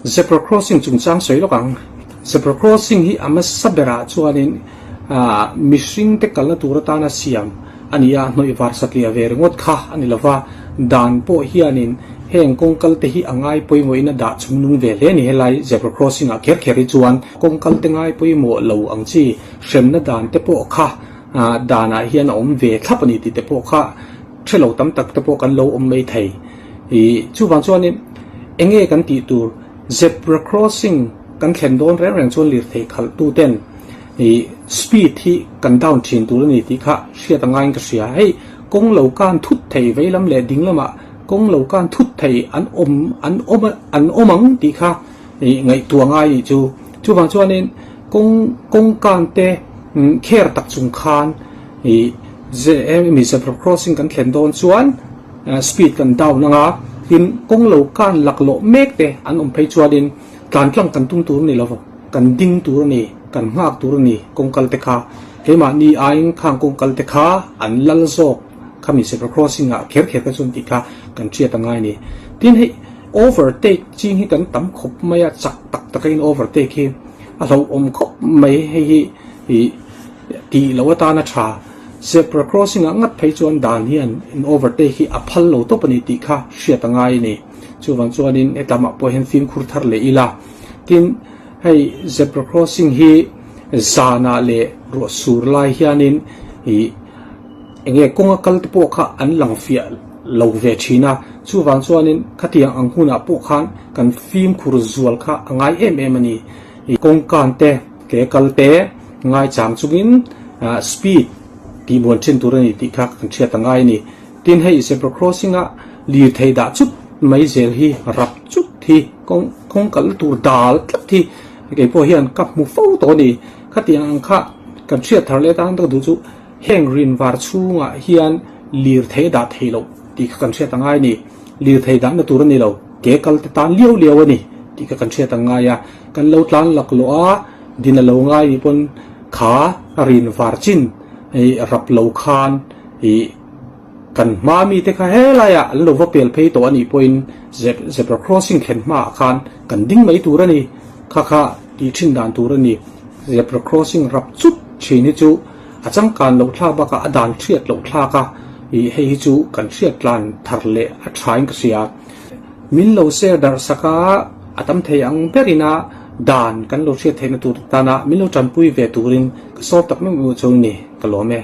Zebra crossing chungchang sawi lawk ang. Zebra crossing hi a hmasa berah chuanin mihring te kalna tur atana siam a ni a, hnawih var satliah ve ringawt kha a ni lova, dan pawh hianin heng kawng kal te hi a ngai pawimawhin a dah chungnung ve hle a ni helai zebra crossing ah kher kher hi chuan kawng kal te ngai pawimawh lo ang chi hremna dan te pawh kha danah hian a awm ve thlap a ni tih te pawh kha hre lo tam tak te pawh kan lo awm mai thei. Ih chuvang chuanin eng nge kan tih tur zebra crossing kan thlen dawn reng reng chuan lirthei khalh tu ten ih speed hi kan down thin tur a ni tih kha hriat a ngaiin ka hria. Hei kawng lo kan thut thei veilam leh ding lamah kawng lo kan thut thei an awm an awm an awm ang tih kha ih ngaihtuah ngai nih chu. Chuvang chuanin kawng kawng kan te kher tak chung khan ih mi zebra crossing kan thlen dawn chuan Speed kan down anga tin kawng lo kan laklawh mek te an awm phei chuanin tlan tlang kan tum tur a ni lo, kan ding tur a ni, kan nghak tur a ni kawng kal te kha. Keimahni aiin khang kawng kal te kha an lal zawk khami zebra crossing ah kher kher kha chuan tih kha kan hriat a ngai a ni. Tin hei overtake ching hi kan tam khawp mai a, chak tak taka in overtake hi a hlauhawm khawp mai hei hi ih tih loh atana tha. Zebra crossing ah ngat phei chuan dan hian in overtake hi a phal lo tawp a ni tih kha hriat a ngai a ni. Chuvang chuanin hetlama pawh hian fimkhur thar leh ila. Tin, hei zebra crossing hi zanah leh ruah sur lai hianin ih eng nge kawnga kal te pawh kha an lang fiah lo ve thin a. Chuvang chuanin khatiang ang hunah pawh khan kan fimkhur zual kha a ngai em em a ni. Kawngkan te, ke kal te ngaichang chungin speed tih muan thin tur a ni tih kha kan hriat a ngai a ni. Tin hei zebra crossing a lirthei dah chut mai zel hi rap chut hi kawng kawng kal tur dal tlat hi keipawh hian ka hmu fo tawh a ni. Khatiang ang kha kan hriat thar leh tan ka duh chu heng rin var chhungah hian lirthei a dah thei loh tih kha kan hriat a ngai a ni. Lirthei dahna tur a ni lo, ke kal te tan liau liau a ni tih kha kan hriat ang ngai a, kan lo tlan laklawh a, din a lo ngai nih pawn kha a rin var chin ih rap lo khan ih kan hma mi te kha helaiah an lo va pel phei tawh a nih pawhin zebra crossing thlen hmaah khan kan ding mai tur a ni, kha kha tih thin dan tur a ni, zebra crossing rap chut thin hi chu. A changkan loh thlak bakah a dan hriat loh thlak a, ih hei hi chu kan hriat tlan thar leh a thain ka hria. Min lo share darh sak a, a tam thei ang berin a dan kan lo hriat theihna tur tana min lo tanpui ve turin ka sawr tak meuh meuh chu ni ka lawm e.